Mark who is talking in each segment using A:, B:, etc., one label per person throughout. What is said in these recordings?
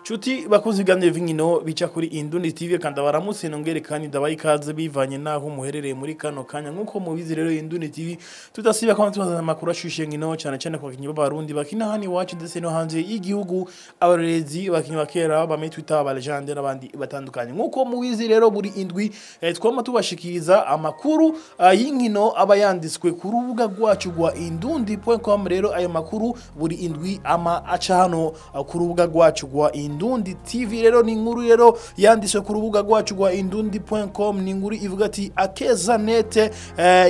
A: Nshuti bakunze ibiganiro vy'inkino bica kuri Indundi TV, kandi abaramutse nongere kandi ndabaha ikaze bivanye naho muherereye muri kano kanya. Nkuko mubizi rero, Indundi TV tudasiba ko tubazana amakuru ashushe nkino, cyane cyane ku bakinyi b'Abarundi bakina hano iwacu ndetse no hanze y'igihugu, abarorezi, abakinyi bakera bamwe twita aba légende n'abandi batandukanye. Nkuko mubizi rero, buri indwi twama tubashikiriza amakuru y'inkino aba yanditswe ku rubuga rwacu rwa indundi.com. Rero ayo makuru buri indwi ama aca hano ku rubuga rwacu rwa Indundi TV. Rero ni inkuru rero yanditswe ku rubuga rwacu rwa indundi.com, ni inkuru ivuga ati: "Akeza Net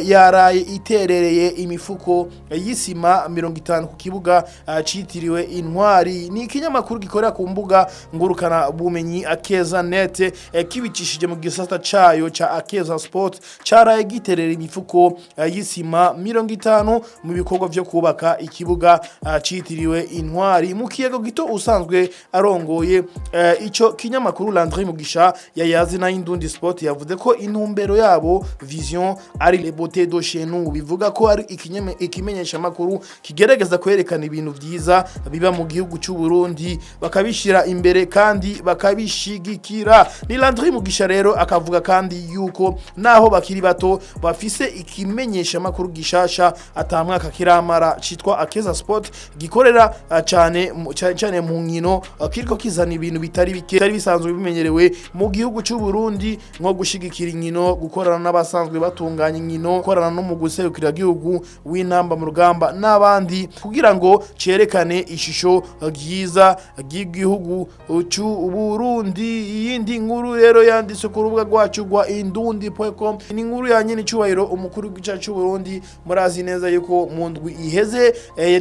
A: yaraye iterereye imifuko y'isima 50 ku kibuga citiriwe Intwari." Ni ikinyamakuru gikorera ku mbuga ngurukana bumenyi Akeza Net, kibicishije mu gisata cayo ca Akeza Sport, caraye giterera imifuko y'isima 50 mu bikorwa vyo kubaka ikibuga citiriwe Intwari. Mu kiyago gito usanzwe arongoye ico kinyamakuru, Landry Mugisha, yayazi na Indundi Sport, yavuze ko intumbero yabo, vision, ari les beautés de chez nous. Bivuga ko ari ikimenyesha makuru kigerageza kwerekana ibintu vyiza biba mu gihugu cy'u Burundi, bakabishira imbere kandi bakabishigikira. Ni Landry Mugisha rero akavuga kandi yuko naho bakiri bato bafise ikimenyesha makuru gishasha atamwaka kiramara citwa Akeza Sport, gikorera cyane cyane mu nkino, kiriko kizana ibintu bitari bike bitari bisanzwe bimenyerewe mu gihugu cy'u Burundi, nko gushigikira inkino, gukorana n'abasanzwe batunganya inkino, gukorana no mu guserukira gihugu w'intamba mu rugamba n'abandi, kugira ngo cerekane ishusho ryiza ry'igihugu cy'u Burundi. Iyindi nkuru rero yanditse ku rubuga rwacu rwa indundi.com ni inkuru ya nyene icubahiro umukuru w'igihugu cy'u Burundi. Murazi neza yuko mu ndwi iheze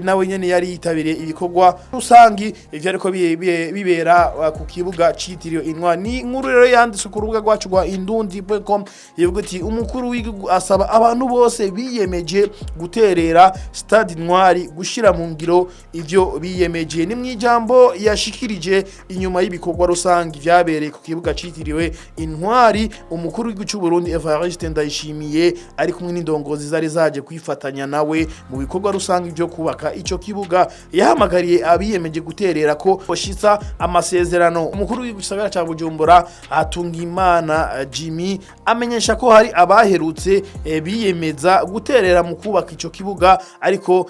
A: nawe nyene yari yitabiriye ibikorwa rusangi ivyo ariko bibera ku kibuga citiriwe Intwari. Ni inkuru rero yanditse ku rubuga rwacu rwa indundi.com, ivuga iti: "Umukuru w'igihugu asaba abantu bose biyemeje guterera Stade Intwari gushira mu ngiro ivyo biyemeje." Ni mwijambo yashikirije inyuma y'ibikorwa rusangi vyabereye ku kibuga citiriwe Intwari. Umukuru w'igihugu cy'u Burundi Evariste Ndayishimiye ari kumwe n'indongozi zari zaje kwifatanya nawe mu bikorwa rusangi byo kubaka ico kibuga, yahamagariye abiyemeje guterera ko boshitsa amasezerano. Umukuru w'igisagara ca Bujumbura Hatungimana Jimmy amenyesha ko hari abaherutse biyemeza guterera mu kubaka ico kibuga, ariko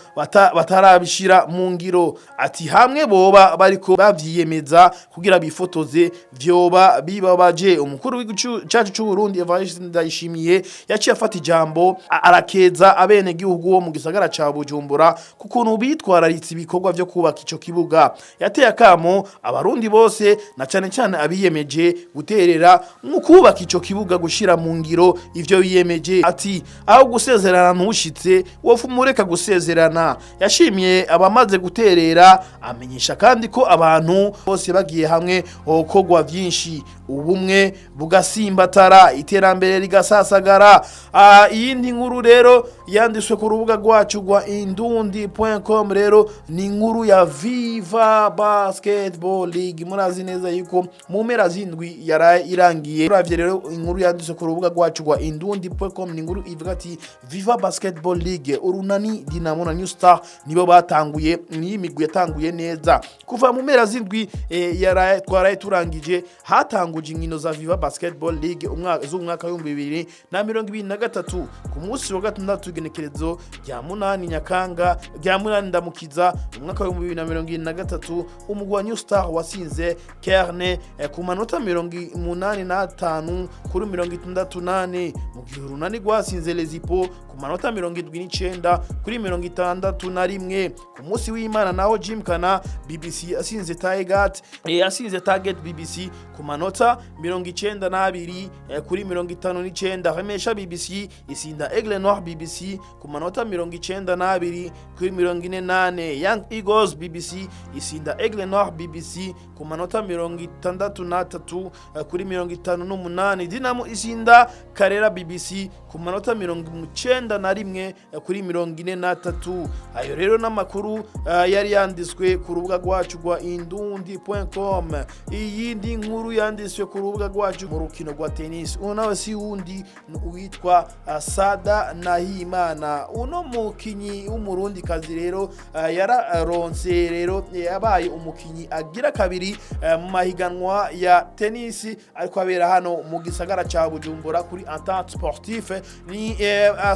A: batarabishira mu ngiro. Ati: "Hamwe boba bariko bavyiyemeza kugira bifotoze, vyoba bibabaje." Umukuru w'igihugu cacu c'u Burundi Evariste Ndayishimiye yaciye afata ijambo, arakeza abene gihugu bo mu gisagara ca Bujumbura kukuntu bitwararitse ibikorwa vyo kubaka ico kibuga. Yateye akamo Abarundi bose na cane cane abiyemeje guterera mu kubaka ico kibuga gushira mu ngiro ivyo biyemeje. Ati: "Aho gusezerana ntushitse, wofu mureka gusezerana." Yashimiye abamaze guterera, amenyesha kandi ko abantu bose bagiye hamwe hokorwa vyinshi, ubumwe bugasimbatara, iterambere rigasasagara. Iyindi nkuru rero yanditswe ku rubuga rwacu rwa indundi.com rero ni inkuru ya Viva Basketball League. Murazi neza yuko mu mpera z'indwi yaraye irangiye. Uravye rero inkuru yanditswe ku rubuga rwacu rwa indundi.com, ni inkuru ivuga ati: "Viva Basketball League, Urunani, Dinamo na New Star nibo batanguye, ni imigwi yatanguye neza." Kuva mu mpera z'indwi yaraye twaraye turangije, hatanguje inkino za Viva Basketball League z'umwaka w'2023. Ku munsi wa gatandatu, igenekerezo rya 8 Nyakanga, rya 8 Ndamukiza, umwaka w'2023, umugwi wa New Star wasinze Kerne ku manota 85 kuri 64, mu gihe Urunani rwasinze Lezipo ku manota 79 kuri 61. Ku munsi w'Imana naho, Jimkana BBC yasinze Tiger yasinze Target BBC ku manota 92 kuri 59. Remesha BBC isinda Aigle Noir BBC ku manota 92 kuri 44. Young Eagles BBC isinda Aigle Noir BBC ku manota 63 kuri 58. Dinamo isinda Karera BBC ku ku manota 91 kuri 43. Ayo rero n'amakuru yari yanditswe ku rubuga rwacu rwa indundi.com. Iyindi nkuru yanditswe ku rubuga rwacu mu rukino rwa tennis, uno nawe si wundi, ni uwitwa Sada Nahimana. Uno mukinyi w'Umurundi kazi rero yararonse rero, yabaye umukinyi agira kabiri mu mahiganwa ya tennis ariko abera hano mu gisagara ca Bujumbura kuri Entente Sportive. Ni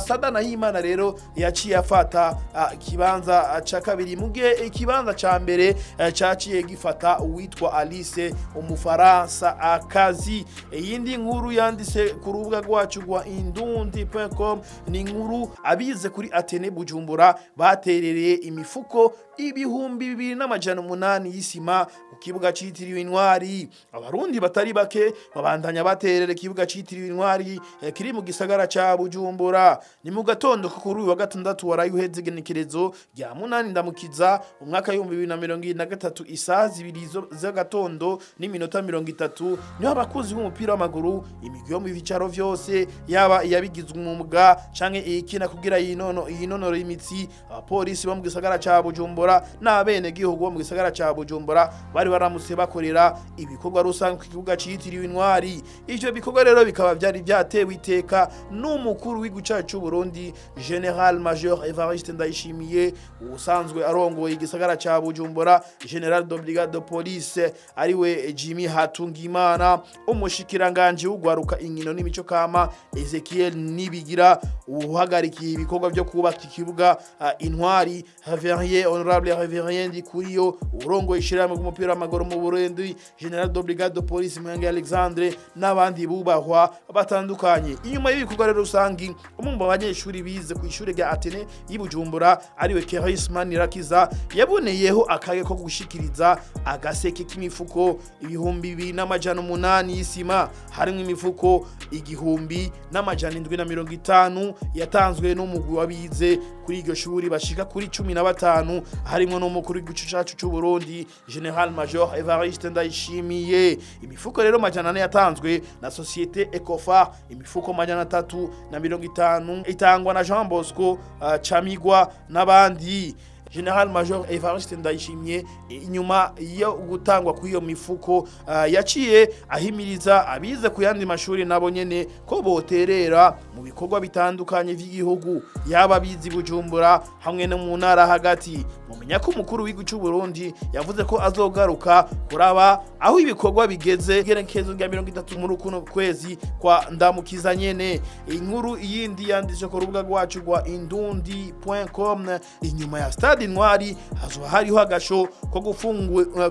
A: Sada Nahimana rero yaciye afata ikibanza ca kabiri, mu gihe ikibanza ca mbere caciye gifata uwitwa Alice, Umufaransa akazi. Iyindi nkuru yanditse ku rubuga rwacu rwa indundi.com ni inkuru abize kuri Athénée Bujumbura baterereye imifuko 2800 y'isima ku kibuga citiriwe Intwari. Abarundi batari bake babandanya baterera ikibuga citiriwe Intwari kiri mu gisagara ca Bujumbura. Ni mu gatondo ko kuri uyu wa gatandatu waraye uheze, igenekerezo rya 8 Ndamukiza, umwaka w'2023, isaha 2 z'agatondo n'iminota 30, niho abakuzi b'umupira w'amaguru, imigwi yo mu bicaro vyose, yaba iyabigizwe umwuga canke iyikina kugira yinonora imitsi, abapolisi bo mu gisagara ca Bujumbura n'abene gihugu bo mu gisagara ca Bujumbura bari baramutse bakorera ibikorwa rusange ku kibuga citiriwe Intwari. Ivyo bikorwa rero bikaba vyari vyatewe iteka n'umukuru w'igihugu cacu c'u Burundi, Général Major Evariste Ndayishimiye, usanzwe arongoye igisagara ca Bujumbura, Général de Brigade de Police ariwe Jimmy Hatungimana, umushikiranganje w'ugwaruka, inkino n'imico kama, Ezekiel Nibigira, uhagarikiye ibikorwa byo kubaka ikibuga Intwari, Révérien, Honorable Révérien Ndikuriyo, urongoye ishirahamwe ry'umupira w'amaguru mu Burundi, Général de Brigade de Police Mwenge Alexandre, n'abandi bubahwa batandukanye. Inyuma y'ibikorwa rero rusangi, umwe mu banyeshuri bize ku ishure rya Athénée y'i Bujumbura, ariwe Keris Manirakiza, yaboneyeho akage ko gushikiriza agaseke k'imifuko 2800 y'isima, harimwo imifuko 1750 yatanzwe n'umugwi w'abize kuri iryo shuri bashika kuri 15, harimwo n'umukuru w'igihugu cacu c'u Burundi, Général Major Evariste Ndayishimiye. Imifuko rero 400 yatanzwe na Société Ecofa, imifuko 350 itangwa na Jean Bosco Chamigwa n'abandi. Général Major Evariste Ndayishimiye, inyuma yo gutangwa kw'iyo mifuko, yaciye ahimiriza abize ku yandi mashuri nabo nyene ko boterera mu bikorwa bitandukanye vy'igihugu, yaba abize Bujumbura hamwe no mu ntara hagati. Mumenya ko umukuru w'igihugu cy'u Burundi yavuze ko azogaruka kuraba aho ibikorwa bigeze igerekezo rya 30 muri kuno kwezi kwa Ndamukiza nyene. Inkuru yindi yanditse ku rubuga rwacu rwa indundi.com: inyuma ya Stade Intwari hazoba hariho agasho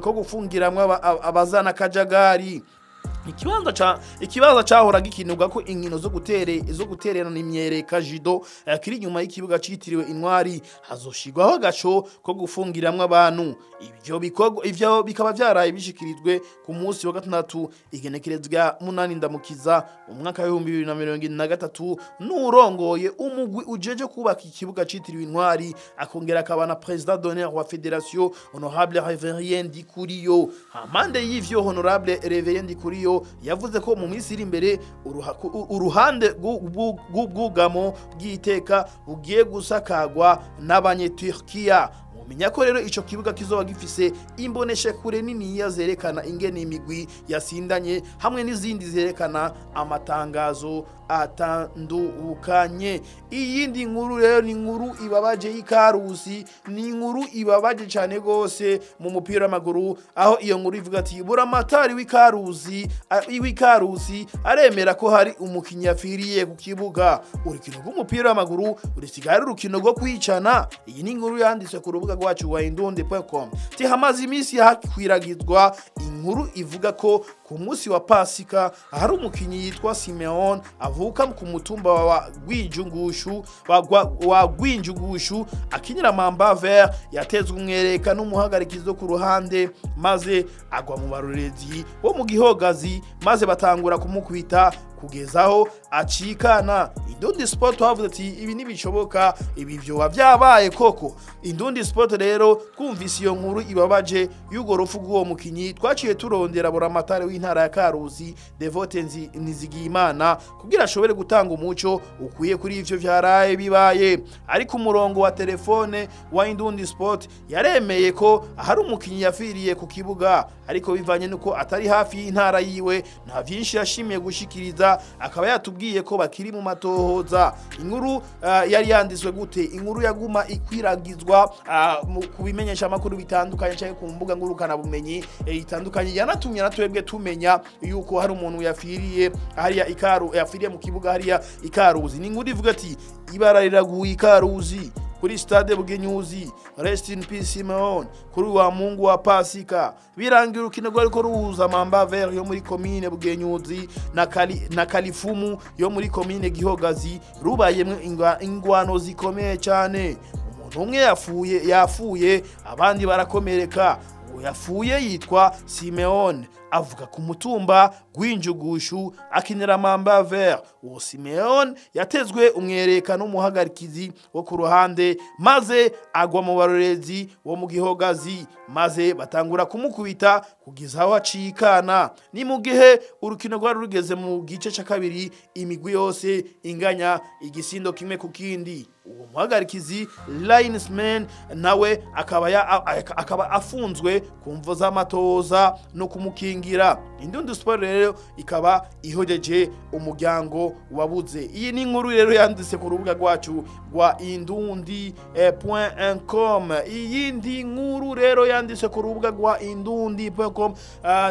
A: ko gufungiramwo abazana kajagari. Ikibanza cahora gikinirwa ko inkino zo gutererana imyereka, judo, kiri inyuma y'ikibuga citiriwe Intwari, hazoshirwaho agaco ko gufungiramwo abantu. Ivyo bikorwa, ivyo bikaba vyaraye bishikirijwe ku munsi wa gatandatu, igenekerezo rya 8 Ndamukiza, umwaka w'2023, n'urongoye umugwi ujeje kubaka ikibuga citiriwe Intwari, akongera akaba na président d'honneur wa fédération, Honorable Révérien Ndikuriyo. Hampande y'ivyo, Honorable Révérien Ndikuriyo yavuze ko mu minsi iri imbere uruhande rw'ubwugamo bw'iteka bugiye gusakagwa n'Abanyeturkiya. Mumenya ko rero ico kibuga kizoba gifise imboneshakure niniya zerekana ingene imigwi yasindanye, hamwe n'izindi zerekana amatangazo atandukanye. Iyindi nkuru rero ni inkuru ibabaje y'Ikarusi, ni inkuru ibabaje cyane gose mu mupira w'amaguru, aho iyo nkuru ivuga ati: "Buramatari w'Ikarusi aremera ko hari umukinyi yapfiriye ku kibuga. Urukino rw'umupira w'amaguru rusigaye ari urukino rwo kwicana." Iyi ni inkuru yanditswe ku rubuga rwacu rwa indundi.com. Hamaze iminsi hakwiragizwa inkuru ivuga ko ku munsi wa Pasika hari umukinyi yitwa Simeon avuka ku mutumba wa Gwijungushu wa Gwinjugushu, akinira Mamba Vert, yatezwe umwereka n'umuhagarikizo ku ruhande, maze agwa mu barorezi bo mu gihogazi, maze batangura kumukubita kugeza aho acikana. Indundi Sport twavuze ati ibi ntibishoboka, ibi vyoba vyabaye koko. Indundi Sport rero twumvise iyo nkuru ibabaje y'urwo rupfu rw'uwo mukinyi, twaciye turondera buramatari w'intara ya Karusi, Devote Nizigiyimana, kugira ashobore gutanga umuco ukwiye kuri ivyo vyaraye bibaye. Ariko umurongo wa telefone wa Indundi Sport yaremeye ko hari umukinyi yafiriye ku kibuga, ariko bivanye nuko atari hafi y'intara yiwe nta vyinshi yashimiye gushikiriza, akaba yatubwiye ko bakiri mu matohoza. Inkuru yari yanditswe gute? Inkuru yaguma ikwiragizwa ku bimenyesha amakuru bitandukanye cyangwa ku mbuga ngurukana bumenyi itandukanye, yanatumye na twebwe tumenya yuko hari umuntu yafiriye hariya ikaru, yafiriye mu kibuga hariya ikaruzi. Ni inkuru ivuga ati ibara riraguye ikaruzi kuri stade Bugenyuzi, rest in peace Simeon. Kuri wa Mungu wa Pasika birangira urukino rwariko ruhuza Mamba Vert yo muri komine Bugenyuzi na Kalifumu yo muri komine Gihogazi rubayemwo ingwano zikomeye cyane. Umuntu umwe yafuye, abandi barakomereka. Uwo yapfuye yitwa Simeon, avuga ku mutumba Gwinjugushu, akinira Mamba Vert. Uwo Simeon yatezwe umwereka n'umuhagarikizi wo ku ruhande, maze agwa mu barorezi wo mu Gihogazi, maze batangura kumukubita kugeza aho acikana. Ni mu gihe urukino rwari rugeze mu gice cya kabiri, imigwi yose inganya igisindo kimwe ku kindi. Uwo muhagarikizi linesman nawe akaba afunzwe ku mvo z'amatoza no kumukingira. Indundi Sport rero ikaba ihojeje umuryango wabuze. Iyi ni inkuru rero yanditse ku rubuga rwacu rwa indundi.com. Iyindi nkuru rero yanditse ku rubuga rwa indundi.com,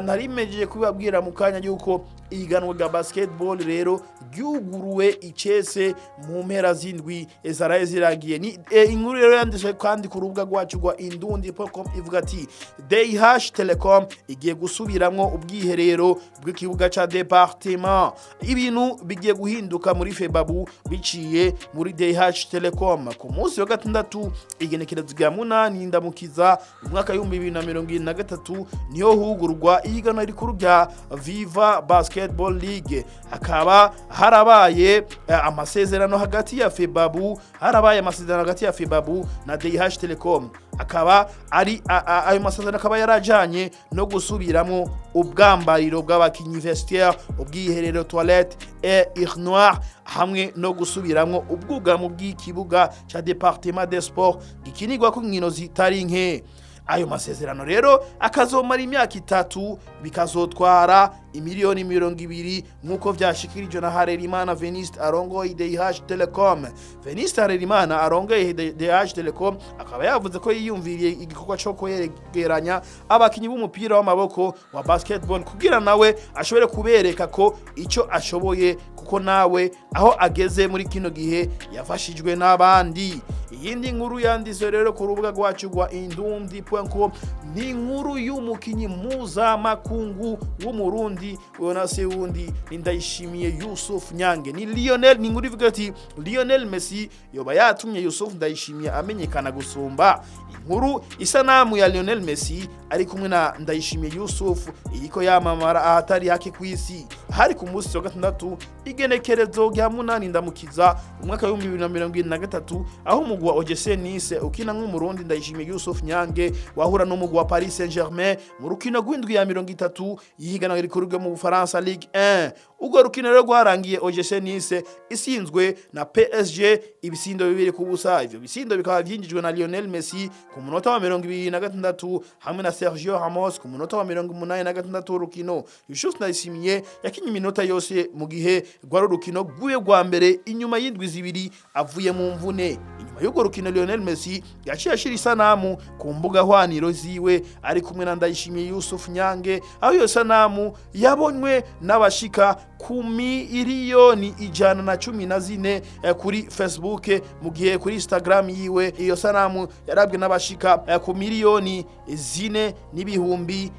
A: narimejeje kubibabwira mu kanya yuko ihiganwa rya basketball rero ryuguruwe icese mu mpera z'indwi zaraye ziragiye. Ni inkuru rero yanditse kandi ku rubuga rwacu rwa indundi.com, ivuga ati DH Telecom igiye gusubiramwo ubwiherero bw'ikibuga ca département. Ibintu bigiye guhinduka muri FEBABU biciye muri DH Telecom. Ku munsi wa gatandatu, igenekerezo rya 8 Ndamukiza, umwaka w'2023, niho hugurwa ihiganwa rikuru rya Viva Basketball League. Hakaba harabaye amasezerano hagati ya FEBABU, harabaye amasezerano hagati ya FEBABU na DH Telecom, akaba ari ayo masezerano akaba yarajanye no gusubiramo ubwambariro bw'abakinyi, vestiaire, ubwiherero, toilette et urinoir, hamwe no gusubiramwo ubwugamo bw'ikibuga ca département des sports gikinirwako inkino zitari nke. Ayo masezerano rero akazomara imyaka 3, bikazotwara imiliyoni 20, nk'uko vyashikirijwe na Harerimana Veniste arongoye DH Telecom. Veniste Harerimana arongoye DH Telecom akaba yavuze ko yiyumviriye igikorwa co kwegeranya abakinyi b'umupira w'amaboko wa basketball kugira nawe ashobore kubereka ko ico ashoboye, kuko nawe aho ageze muri kino gihe yafashijwe n'abandi. Iyindi nkuru yanditse rero ku rubuga rwacu rwa indundi.com ni inkuru y'umukinyi mpuzamakungu w'Umurundi, uyo se wundi ni Ndayishimiye Yusuf Nyange, ni Lionel. Ni inkuru ivuga ati Lionel Messi yoba yatumye Yusuf Ndayishimiye amenyekana gusumba. Inkuru isanamu ya Lionel Messi ari kumwe na Ndayishimiye Yusuf iriko yamamara ahatari hake ku isi. Hari ku munsi wa gatandatu, igenekerezo rya 8 Ndamukiza, umwaka w'2023, aho umugwi wa OGC Nice ukina nk'Umurundi Ndayishimiye Yusuf Nyange wahura n'umugwi wa Paris Saint-Germain mu rukino rw'indwi ya 30 y'ihiganwa rikuru ryo mu Bufaransa, Ligue 1. Urwo rukino rero rwarangiye OGC Nice isinzwe na PSG ibisindo 2-0. Ivyo bisindo bikaba vyinjijwe na Lionel Messi ku munota wa 26 hamwe na Sergio Ramos ku munota wa 86 w'urukino. Yusuf Ndayishimiye yakinye iminota yose mu gihe rwari urukino rw'iwe rwa mbere inyuma y'indwi 2 avuye mu mvune. Inyuma y'urwo rukino, Lionel Messi yaciye ashira isanamu ku mbuga hwaniro ziwe ari kumwe na Ndayishimiye Yusuf Nyange, aho iyo sanamu yabonywe n'abashika ku 114 miliyoni kuri Facebook, mu gihe kuri Instagram yiwe iyo sanamu yarabwe n'abashika ku 4,530 miliyoni.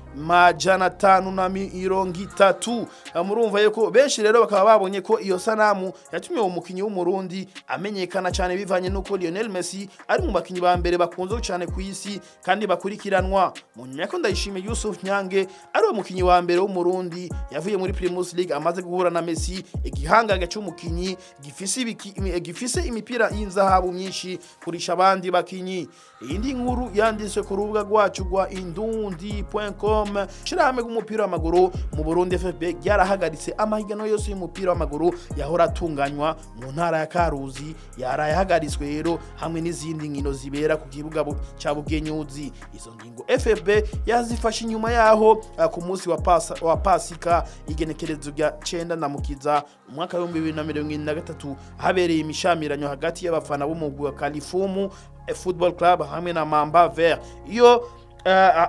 A: Murumva yuko benshi rero bakaba babonye ko iyo sanamu yatumye uwo mukinyi w'Umurundi amenyekana cyane, bivanye n'uko Lionel Messi ari mu bakinyi ba mbere bakunzwe cyane ku isi kandi bakurikiranwa. Mu nyuma ko Ndayishimiye Yusuf Nyange ari uwo mukinyi wa mbere w'Umurundi yavuye muri Primus League amaze guhura na Messi, igihangange c'umukinyi gifise imipira y'inzahabu myinshi kurisha abandi bakinyi. Iyindi nkuru yanditswe ku rubuga rwacu rwa indundi.com: ishirahamwe ry'umupira w'amaguru mu Burundi, FFB, ryarahagaritse amahiganwa yose y'umupira w'amaguru yahora atunganywa mu ntara ya Karuzi. Yarayahagaritswe rero hamwe n'izindi nkino zibera ku kibuga ca Bugenyuzi. Izo ngingo FFB yazifashe inyuma yaho ku munsi wa Pasika, igenekerezo rya 9 Ndamukiza umwaka wa 2023, habereye imishamiranyo hagati y'abafana b'umugwi wa Kalifumu Football Club hamwe na Mamba Vert.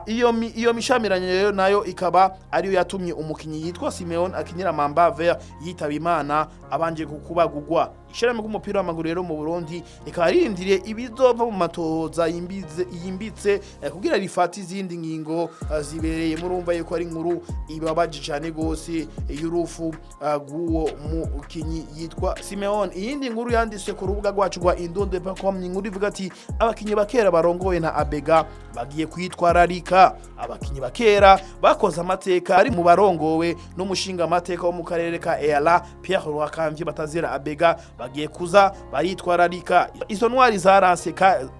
A: Iyo mishamiranyo rero nayo ikaba ariyo yatumye umukinyi yitwa Simeon akinira Mamba Vert yitaba Imana abanje kukubagugwa. Ishirahamwe ry'umupira w'amaguru rero mu Burundi rikaba ririndiriye ibizova mu matohoza yimbitse kugira rifate izindi ngingo zibereye. Murumva yuko ari inkuru ibabaje cyane gose y'urufu rw'uwo mukinyi yitwa Simeon. Iyindi nkuru yanditswe ku rubuga rwacu rwa indundi.com ni inkuru ivuga ati: "Abakinyi bakera barongowe na Abega bagiye kwitwararika." Abakinyi bakera bakoze amateka ari mu barongowe n'umushinga amateka wo mu karere ka Eala, Pierre Rwakamvye batazira Abega, bagiye kuza baritwararika. Izo ntwari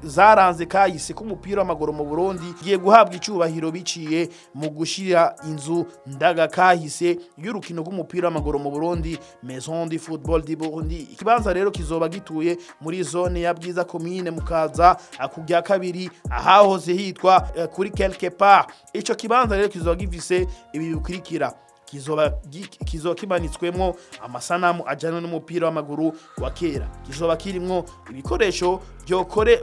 A: zaranze kahise k'umupira w'amaguru mu Burundi giye guhabwa icubahiro biciye mu gushira inzu ndaga kahise y'urukino rw'umupira w'amaguru mu Burundi, Maison du Football du Burundi. Ikibanza rero kizoba gituye muri zone ya Bwiza, commune Mukaza, kujya kabiri, ahahoze hitwa kuri Quelque Part. Ico kibanza rero kizoba gifise ibi bikurikira: kizoba kimanitswemwo amasanamu ajyanye n'umupira w'amaguru wa kera, kizoba kirimwo ibikoresho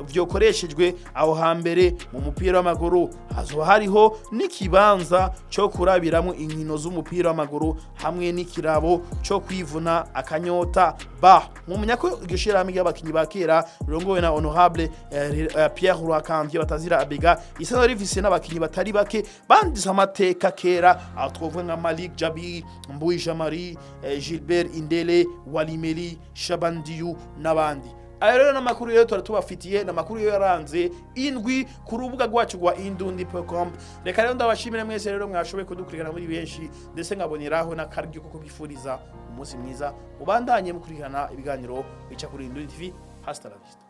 A: vyokoreshejwe aho hambere mu mupira w'amaguru, hazoba hariho n'ikibanza cyo kurabiramo inkino z'umupira w'amaguru hamwe n'ikirabo cyo kwivuna akanyota ba. Mumenya ko iryo shirahamwe ry'abakinyi ba kera rirongowe na honorable Pierre Rwakamvye batazira Abega isanzwe rifise n'abakinyi batari bake banditse amateka kera, aho twovuga nka Malik Jabir, Mbuyi Jean Marie, Gilbert Indele, Walimeli Shaban Diou n'abandi. Aya rero n'amakuru rero tuba tubafitiye, ni amakuru yo yaranze indwi ku rubuga rwacu rwa indundi.com. Reka rero ndabashimire mwese rero mwashoboye kudukurikirana muri benshi, ndetse nkaboneraho n'akaryo ko kubifuriza umunsi mwiza. Mubandanye mukurikirana ibiganiro bica kuri Indundi TV. Hasta la vista.